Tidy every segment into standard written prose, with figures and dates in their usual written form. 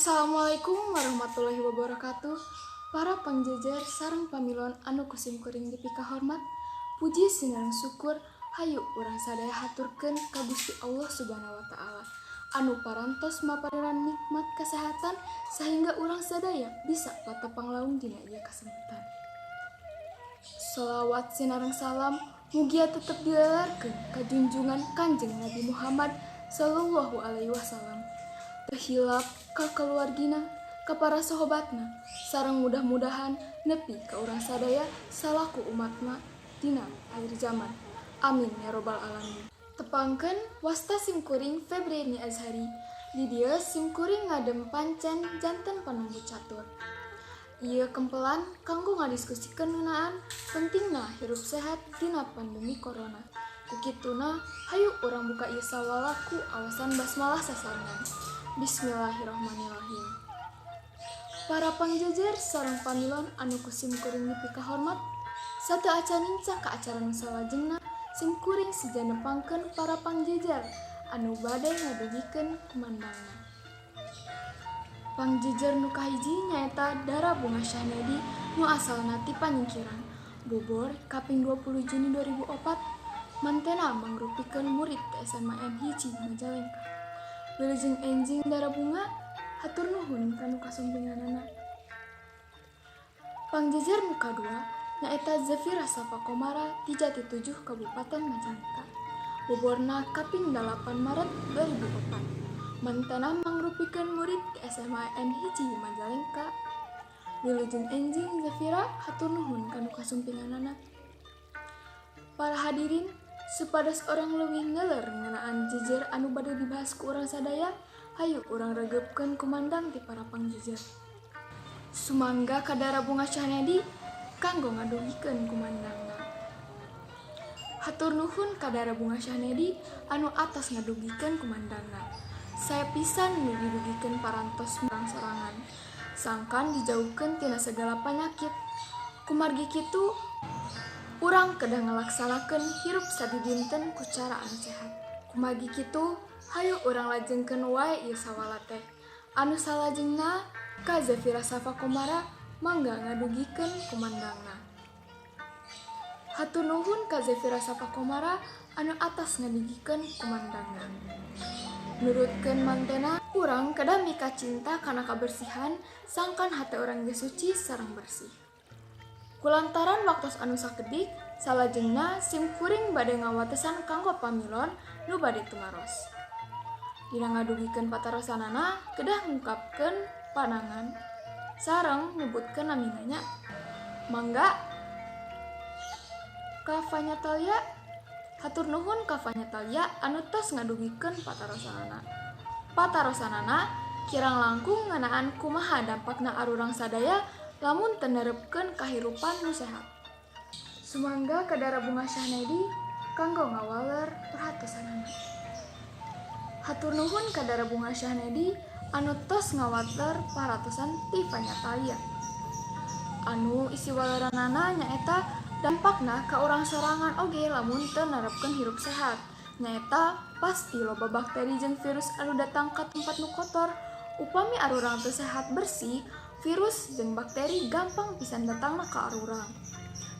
Assalamualaikum warahmatullahi wabarakatuh. Para pangjejer sareng pamilon anu ku simkuring dipikahormat, puji sinareng syukur hayu urang sadaya haturkeun ka Gusti Allah Subhanahu wa Taala anu parantos maparinan nikmat kesehatan sehingga urang sadaya bisa patepang laung dina ieu kasempetan. Sholawat sinareng salam mugia tetep dilelerkeun ka junjungan Kanjeng Nabi Muhammad Sallallahu Alaihi Wasallam. Teu hilap ka keluargina, ka para sahabatna, sareng mudah-mudahan nepi ka urang sadaya salaku umatna dina akhir zaman. Amin ya robbal alamin. Tepangkeun, wasta simkuring Febriani Azhari. Di dieu simkuring ngadem pancen janten panumbu catur. Ieu kempelan kanggo ngadiskusikeun ngeunaan pentingna hirup sehat dina pandemi corona. Ku kituna, hayu urang buka ieu sawala ku awasan basmalah sasarengan. Bismillahirrahmanirrahim. Para pangjejer sareng pamilon anu ku simkuring dipikahormat, sateu acan nincak ka acara nu salajengna, simkuring seja nepangkeun para pangjejer anu bade ngadugikeun kumandangna. Pangjejer nu kahiji nyaeta Dara Bunga Syahnedi nu asalna ti Panyingkiran, Bogor, kaping 20 Juni 2004, mantena mangrupikeun murid ti SMA N 1 Majalengka. Wilujeng enjing, Dara Bunga, hatur nuhun kanu kasumpinganana. Pangjejer nu kadua nyaeta Zafira Safa Komara ti Jati 7 Kabupaten Majalengka. Boborna kaping 8 Maret 2004. Mantena mangrupikeun murid ti SMA N 1 Majalengka. Wilujeng enjing, Zafira, hatur nuhun kanu kasumpinganana. Para hadirin, supados urang leuwih ngeler ngeunaan jejer anu bade dibahas ku urang sadaya, hayu urang regeupkeun kumandang ti para pangjejer. Sumangga ka Dara Bunga Syahnedi kanggo ngadugikeun kumandangna. Hatur nuhun ka Dara Bunga Syahnedi anu atos ngadugikeun kumandangna. Sae pisan nu didugikeun parantos urang sorangan. Sangkan dijauhkeun tina segala panyakit. Kumargi kitu, urang kedah ngalaksanakeun hirup sadidinten ku cara anu sehat. Kumargi kitu, hayu urang lajengkeun wae ieu sawala teh. Anu salajengna ka Zafira Safa Komara, mangga ngadugikeun kumandangna. Hatur nuhun ka Zafira Safa Komara anu atos ngadugikeun kumandangna. Nurutkeun mantena, urang kedah mika cinta kana kabersihan sangkan hate urang ge suci sareng bersih. Kulantaran waktos anu sakedik, salajengna simkuring bade ngawatesan kanggo pamilon nu bade tumaros. Dina ngadugikeun patarosanana kedah ngungkapkeun panangan sareng nyebutkeun namina nya. Mangga ka Fanya Talia. Hatur nuhun ka Fanya Talia anu tos ngadugikeun patarosanana. Patarosanana kirang langkung ngeunaan kumaha dampakna arurang sadaya lamun teu nerepkeun kahirupan nu sehat. Sumangga ka Dara Bunga Syahnedi kanggo ngawaler perhatosanana. Hatur nuhun ka Dara Bunga Syahnedi anu tos ngawaler paratosan ti Fanya Talia. Anu isi waleranana nyaeta dampakna ka urang sorangan oge lamun teu nerepkeun hirup sehat. Nyaeta pasti loba bakteri jeung virus anu datang ka tempat nu kotor. Upami arurang teu sehat bersih, virus jeung bakteri gampang pisan datangna ka arurang.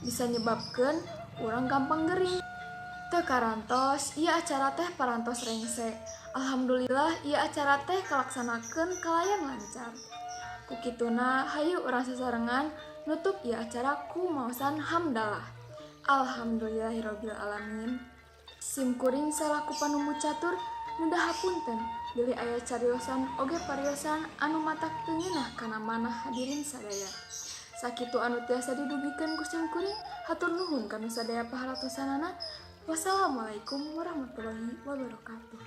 Bisa nyebabkeun urang gampang gering. Teu karantos, ieu acara teh parantos rengse. Alhamdulillah, ieu acara teh kalaksanakeun kalayan lancar. Ku kituna, hayu urang sasarengan nutup ieu acara ku maosan hamdalah. Alhamdulillahirabbil alamin. Simkuring salaku panumbu catur nudah hapunten bilih aya cariosan oge pariosan anu matak teu ngeunah kana manah hadirin sadaya. Sakitu anu tiasa didugikeun ku simkuring, hatur nuhun kanu sadaya paharatosanana. Wassalamualaikum warahmatullahi wabarakatuh.